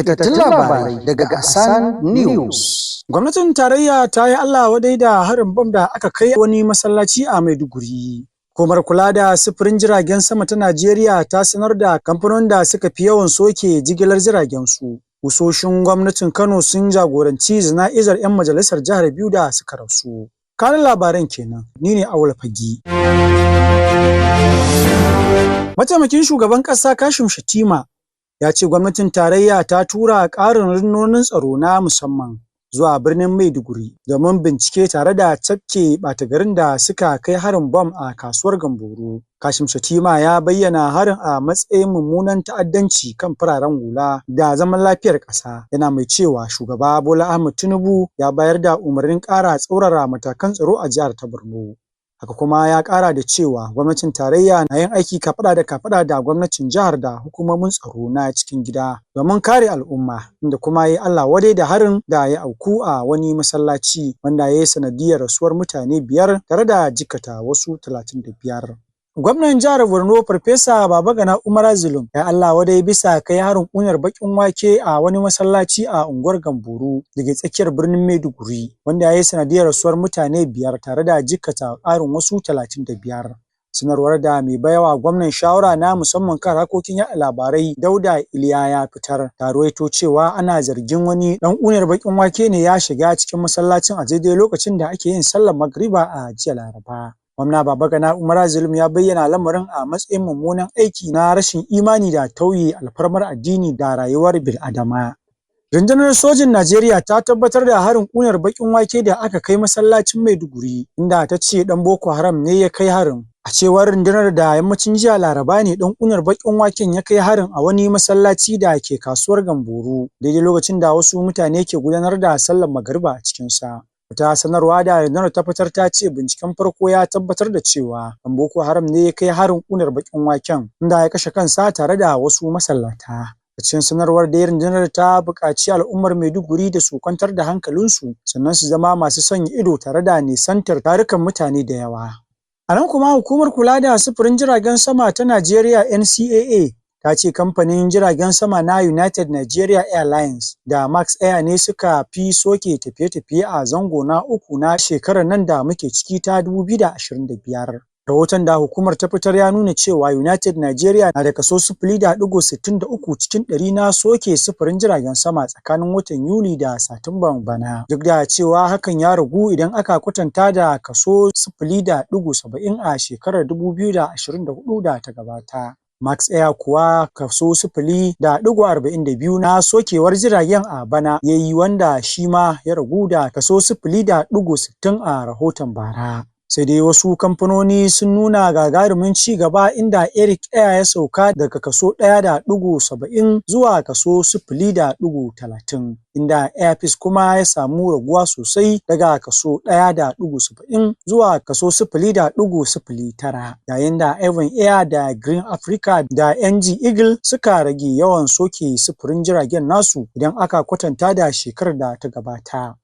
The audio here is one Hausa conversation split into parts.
Takaitattun labarai daga Asan News. Gwamnatin tarayya ta yi Allah wadai da harin bom da aka kai wani masallaci a Maiduguri. Hukumar kula da sufurin jiragen sama ta Najeriya ta sanar da kamfanonin da suka fi yawan soke jigilar jiragen su. Kusoshin gwamnatin Kano sun jagoranci jana'izar 'yan majalisar jihar biyu da suka rasu. Kanun labaran kenan, ni ne Awul Fagi. Mataimakin shugaban ƙasa Kashim Shettima ya ce gwamnatin tarayya ta tura ƙarin rundunonin tsaro na musamman zuwa birnin Maiduguri domin bincike tare da cafke ɓata garin da suka kai harin bom a kasuwar Gamboru. Kashim Shettima ya bayyana harin a matsayin mummunan ta'addanci kan fararen hula da zaman lafiyar ƙasa. Yana mai cewa shugaba Bola Ahmed Tinubu ya bayar da umarnin ƙara tsaurara matakan tsaro a jihar ta Borno. Haka kuma ya ƙara da cewa gwamnatin tarayya na yin aiki kafaɗa da kafaɗa da gwamnatin jihar da hukumomin tsaro na cikin gida domin kare al'umma, inda kuma ya yi Allah wadai da harin da ya auku a wani masallaci wanda ya yi sanadiyyar rasuwar mutane 5 tare da jikkata wasu 35. Gwamnan jihar Borno Farfesa Babagana Umara Zulum ya Allah wadai bisa kai harin ƙunar baƙin wake a wani masallaci a unguwar Gamboru da ke tsakiyar birnin Maiduguri, wanda ya yi sanadiyar rasuwar mutane 5 tare da jikkata ƙarin wasu 35. Sanarwar da mai baiwa gwamnan shawara na musamman kan harkokin yaɗa labarai Dauda Iliya ya fitar ta ruwaito cewa ana zargin wani ɗan ƙunar baƙin wake ne ya shiga cikin masallacin a daidai lokacin da ake yin sallar magriba a jiya Laraba. Gwamna Babagana Umara Zulum ya bayyana lamarin a matsayin mummunan aiki na rashin imani da tauye alfarmar addini da rayuwar bil'adama. Rundunar sojin Najeriya ta tabbatar da harin ƙunar baƙin wake da aka kai masallacin Maiduguri, inda ta ce ɗan Boko Haram ne ya kai harin. A cewar rundunar, da yammacin jiya Laraba ne ɗan ƙunar baƙin waken ya kai harin a wani masallaci da ke kasuwar Gamboru, daidai lokacin da wasu mutane ke gudanar da sallar magariba a cikinsa. Wata sanarwa da rundunar ta fitar ta ce binciken farko ya tabbatar da cewa ɗan Boko Haram ne ya kai harin ƙunar baƙin waken, inda ya kashe kansa tare da wasu masallata. A cikin sanarwar da rundunar ta buƙaci al'ummar Maiduguri da su kwantar da hankalinsu, sannan su zama masu sanya ido tare da nisantar tarukan mutane da yawa. A nan kuma, hukumar kula da sufurin jiragen sama ta Najeriya NCAA ta ce kamfanin jiragen sama na United Nigeria Airlines da Max Air ne suka fi soke tafiye-tafiye a zango na uku na shekarar nan da muke ciki ta 2025. Rahoton da hukumar ta fitar ya nuna cewa United Nigeria na da kaso 0.63% na soke sufurin jiragen sama tsakanin watan Yuli da Satumban bana. Duk da cewa hakan ya ragu idan aka kwatanta da kaso 0.70 a shekarar 2024 da ta gabata. Max Air kuwa kaso 0.42 na sokewar jiragen a bana ya yi, wanda shi ma ya ragu da kaso 0.60 a rahoton bara. Sai dai wasu kamfanoni sun nuna gagarumin ci gaba, inda Arik Air ya sauka daga kaso 1.70 zuwa kaso 0.30, inda Airpeace kuma ya samu raguwa sosai daga kaso 1.70 zuwa kaso 0.09, yayin da Evan Air da Green Africa da NG Eagle suka rage yawan soke sufurin jiragen nasu idan aka kwatanta da shekarar da ta gabata.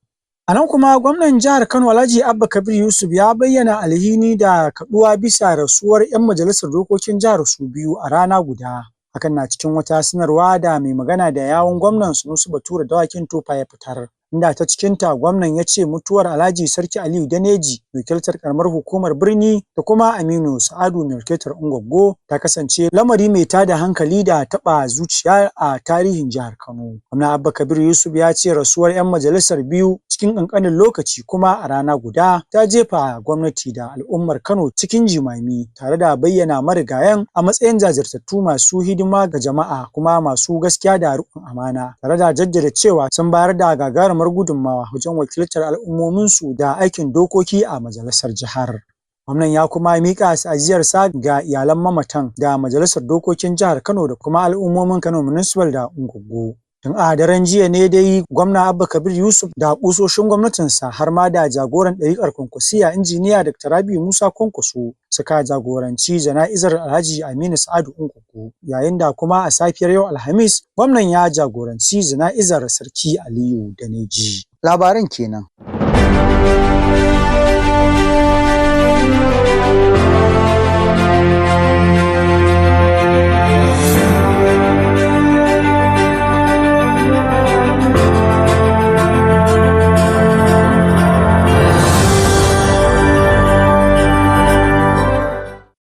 A nan kuma, gwamnan jihar Kano Alhaji Abba Kabir Yusuf ya bayyana alhini da kaɗuwa bisa rasuwar 'yan majalisar dokokin jihar su biyu a rana guda. Hakan na cikin wata sanarwa da mai magana da yawun gwamnan Sunusi Bature Dawakin Tofa ya fitar, inda ta cikinta gwamnan ya ce mutuwar Alhaji Sarki Aliyu Daneji, wakiltar karamar hukumar Birni, da kuma Aminu Sa'adu, mai wakiltar Ungogo, ta kasance lamari mai tada hankali da taɓa zuciya a tarihin jihar Kano. Gwamna Abba Kabir Yusuf ya ce rasuwar 'yan majalisar biyu cikin ƙanƙanin lokaci kuma a rana guda ta jefa gwamnati da al'ummar Kano cikin jimami, tare da bayyana marigayan a matsayin jajirtattu masu hidima ga jama'a kuma masu gaskiya da riƙon amana, tare da jaddada cewa sun bayar da gagarumar gudunmawa wajen wakiltar al'ummominsu da aikin dokoki a majalisar jihar. Gwamnan ya kuma miƙa ta'aziyarsa ga iyalan mamatan da majalisar dokokin jihar Kano da kuma al'ummomin Kano Municipal da Ungogo. Tun a daren jiya ne dai gwamna Abba Kabir Yusuf da kusoshin gwamnatinsa, har ma da jagoran ɗariƙar Kwankwasiyya Injiniya Dr. Rabiu Musa Kwankwaso, suka jagoranci jana'izar Alhaji Aminu Sa'adu Ungogo, yayin da kuma a safiyar yau Alhamis gwamnan ya jagoranci jana'izar Sarki Aliyu Daneji. Labaran kenan.